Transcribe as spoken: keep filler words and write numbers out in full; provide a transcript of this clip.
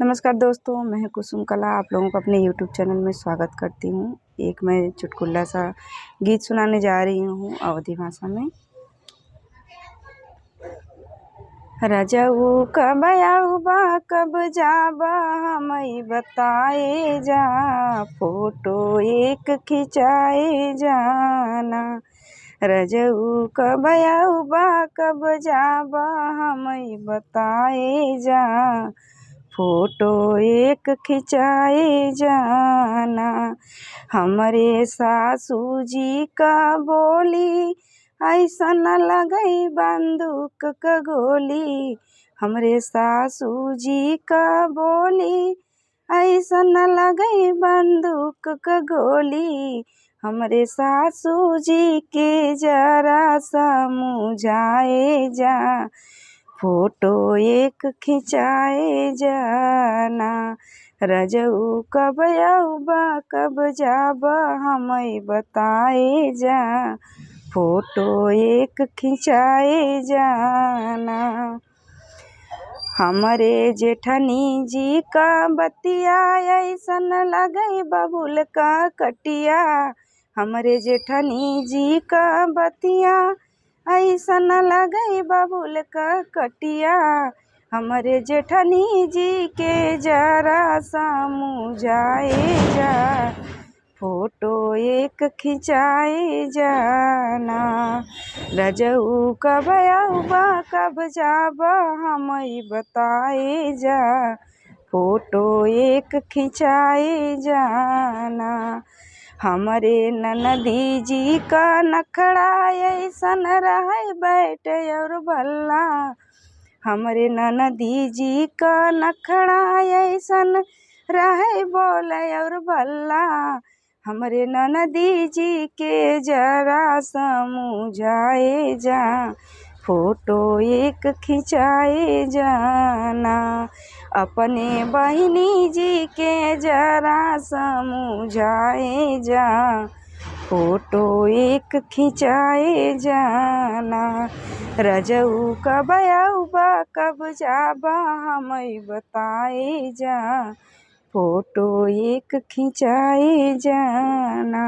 नमस्कार दोस्तों, मैं हूं कुसुम कला, आप लोगों को अपने YouTube चैनल में स्वागत करती हूं। एक मैं चुटकुला सा गीत सुनाने जा रही हूं अवधी भाषा में। रजऊ कब आउबा, कब जाबा, हमई बताए जा, फोटो एक खिंचाए जाना। रजऊ कब आउबा, कब जाबा, हमई बताए जा, फोटो एक खिंचाए जाना। हमरे सासू जी का बोली, ऐसन लगई बंदूक क गोली। हमरे सासू जी का बोली, ऐसन लगई बंदूक क गोली। हमरे सासू जी के जरा समुझाए जा, फोटो एक खिंचाए जाना। रजऊ कब आउबा, कब जाबा, हमई बताए जा, फोटो एक खिंचाए जाना। हमरे जेठनी जी का बतिया, ऐसन लगई बबुल का कटिया। हमरे जेठनी जी का बतिया, ऐसन लगई बबुल का कटिया। हमरे जेठनी जी के जरा समुझाए जा, फोटो एक खिंचाए जाना। रजऊ कब आउबा, कब जाबा, हमई बताए जा, फोटो एक खिंचाए जाना। हमरे ननदी जी का नखड़ा, ऐसन रहई बैट और बल्ला। हमरे ननदी जी का नखड़ा, ऐसन रहई बोल और बल्ला। हमरे ननदी जी के जरा समुझाए जा, फोटो एक खिंचाए जाना। अपने बहिनी जी के जरा समुझाए जा, फोटो एक खिंचाए जाना। रजऊ कब आउबा, कब जाबा, हमई बताए जा, फोटो एक खिंचाए जाना।